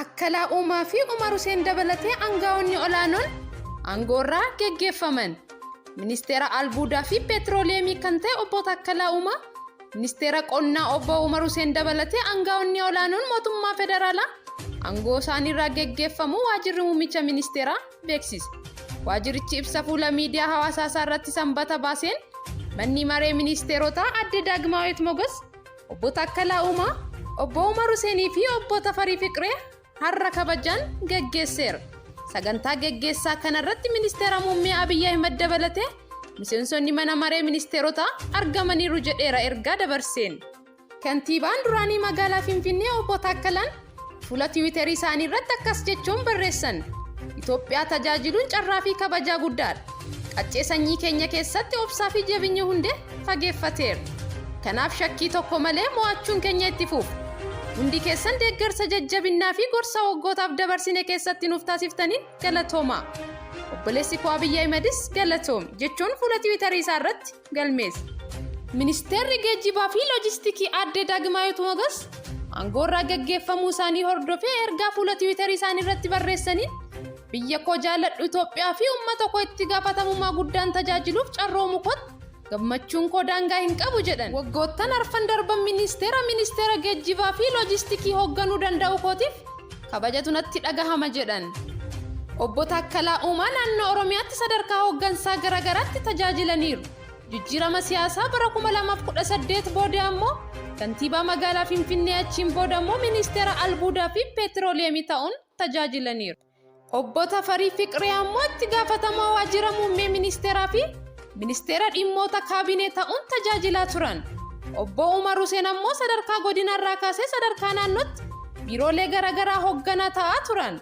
Taakkalaa Uumaa fi Umar Huseen dabalatee aangaa'onni olaanoon aangoorraa geggeeffaman. Ministeera Albuudaa fi Peetirooliyeemii kan ta'e obbo Taakkalaa Uumaa, Ministeera Qonnaa obbo Umar Huseen dabalatee aangaa'onni olaanoon mootummaa federaalaa aangoo isaaniirraa geggeeffamuu waajjirri muummicha ministeeraa beeksise. Waajjirichi ibsa fuula miidiyaa hawaasaa isaa irratti Sanbata baaseen manni maree ministeerotaa adde Daagmaawit Mogos, obbo Taakkalaa Uumaa, obbo Umar Huseenii fi obbo Tafarii Fiqiree har'a kabajaan geggeesseera. Sagantaa geggeessaa kanarratti ministeera muummee Abiyyi Ahimad dabalatee miseensonni mana maree ministeerotaa argamaniiru jedheera ergaa dabarseen. Kantiibaan duraanii magaalaa Finfinnee obbo Taakkalaan fuula Tiwiiterii isaanii irratti akkas jechuun barreessan. Itoophiyaa tajaajiluun carraa fi kabajaa guddaadha. Qaccee sanyii keenya keessatti obsaa fi jabinyi hundee fageeffateera. Kanaaf shakkii tokko malee mo'achuun keenya itti fufa. Hundi keessan deeggarsa jajjabinnaa fi gorsa waggootaaf dabarsine keessatti nuuf taasiftaniin galatoomaa. Obboleessi koo Abiyyi Ahimedis galatoomi jechuun fuula Tiwiiterii isaa irratti galmeesse. Ministeerri Geejjibaa fi Loojistikii aadde Daagmaawit Mogas aangoorraa gaggeeffamuu isaanii hordofee ergaa fuula Tiwiiterii isaanii irratti barreessaniin biyya koo jaaladhu Itoophiyaa fi uummata koo itti gaafatamummaa guddaan tajaajiluuf carroomu kootti gammachuun koo daangaa hin qabu jedhan. Waggoottan arfan darban ministeera geejjibaa fi loojistikii hoogganuu danda'u kootiif kabajatu natti dhagahama jedhan. Obbo Taakkalaa Uumaa naannoo Oromiyaatti sadarkaa hooggansaa garaagaraatti tajaajilaniiru. Jijjiirama siyaasaa bara 2018 booda ammoo kantiibaa magaalaa Finfinnee, achiin booda ammoo ministeera albuudaa fi peetirooliyeemii ta'uun tajaajilaniiru. Obbo Tafarii Fiqiree ammoo itti gaafatamaa waajjira muummee ministeeraa fi ministeera dhimmoota kaabinee ta'uun tajaajilaa turan. Obbo Umar Huseen ammoo sadarkaa godinaarraa kaasee sadarkaa naannootti biiroolee garaagaraa hoogganaa ta'aa turan.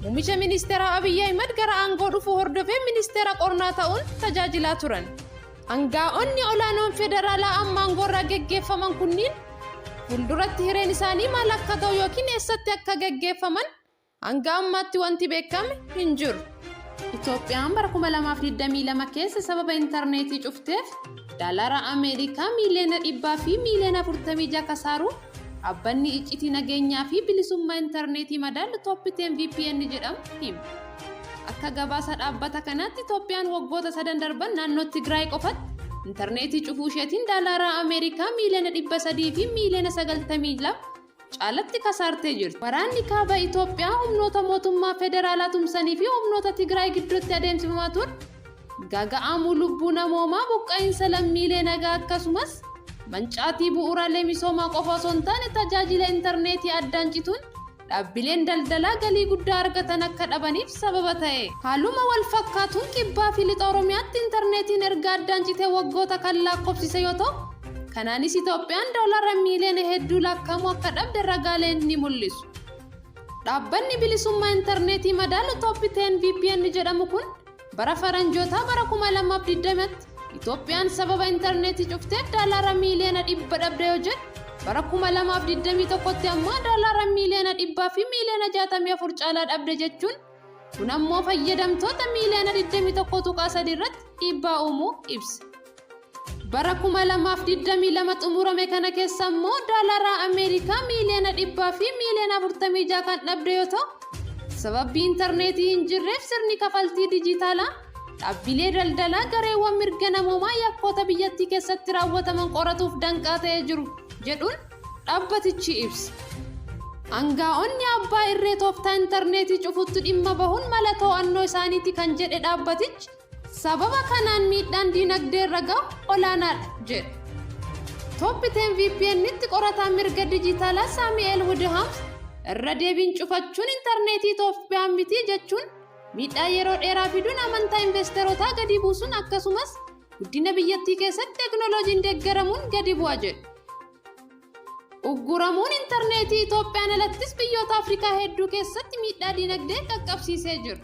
Muummicha ministeeraa Abiyyi Ahimad gara aangoo dhufuu hordofee ministeera qonnaa ta'uun tajaajilaa turan. Aangaa'onni olaanoon federaalaa amma aangoorraa geggeeffaman kunniin fuulduratti hireen isaanii maal akka ta'u yookiin eessatti akka geggeeffaman hanga ammaatti wanti beekame hin jiru. Itoophiyaan bara 2022 keessa sababa intarneetii cufteef daalara Ameerikaa miiliyoona 100 fi miiliyoona 46 kasaaruu dhaabbanni iccitii nageenyaa fi bilisummaa intarneetii madaalu Top 10 VPN jedhamu hima. Akka gabaasa dhaabbata kanaatti Itoophiyaan waggoota sadan darban naannoo Tigraay qofatti intarneetii cufuu isheetiin daalara Ameerikaa miiliyoona 300 fi miiliyoona 92 caalatti kasaartee jirti. Waraanni kaaba Itoophiyaa humnoota mootummaa federaalaa tumsanii fi humnoota Tigraay gidduutti adeemsifamaa ture gaaga'amuu lubbuu namoomaa, buqqa'iinsa lammiilee nagaa akkasumas mancaatii bu'uuraalee misoomaa qofa osoo hin taane tajaajila intarneetii addaan cituun dhaabbileen daldalaa galii guddaa argatan akka dhabaniif sababa ta'e. Haaluma wal fakkaatuun kibbaa fi lixa Oromiyaatti intarneetiin erga addaan citee waggoota kan lakkoofsise yoo ta'u, kanaanis Itoophiyaan doolara miiliyoona hedduu lakkaa'amu akka dhabde ragaaleen ni mul'isu. Dhaabbanni bilisummaa intarneetii madaalu Top 10 VPN jedhamu kun bara faranjootaa bara 2020tti Itoophiyaan sababa intarneetii cufteef doolara miiliyoona 100 dhabde yoo jedhu, bara 2021tti ammoo doolara miiliyoona 100 fi miiliyoona 64 caalaa dhabde jechuun kun ammoo fayyadamtoota miiliyoona 21.3 irratti dhiibbaa uumuu ibsa. Bara 2022 xumurame kana keessa immoo doolara Ameerikaa miiliyoona 100 fi miiliyoona 46 kan dhabde yoo ta'u, sababii intarneetii hin jirreef sirni kafaltii dijitaalaa dhaabbilee daldalaa gareewwan mirga namoomaa yakkoota biyyattii keessatti raawwataman qoratuuf danqaa ta'ee jiru jedhuun dhaabbatichi ibsa. Aangaa'onni abbaa irree tooftaa intarneetii cufutti dhimma bahuun mala to'annoo isaaniiti kan jedhe dhaabbatichi, sababa kanaan miidhaan diinagdee irra gahu olaanaadha jedhe. Top 10 VPN'tti qorataan mirga dijitaalaa Saamu'eel Woodhams irra deebiin cufachuun intarneetii Itoophiyaa miti jechuun miidhaa yeroo dheeraa fiduun amantaa investeerotaa gadi buusuun akkasumas guddina biyyattii keessatti teeknooloojiin deeggaramuun gadi bu'a jedhe. Ugguramuun intarneetii Itoophiyaan alattis biyyoota Afrikaa hedduu keessatti miidhaa diinagdee qaqqabsiisee jira.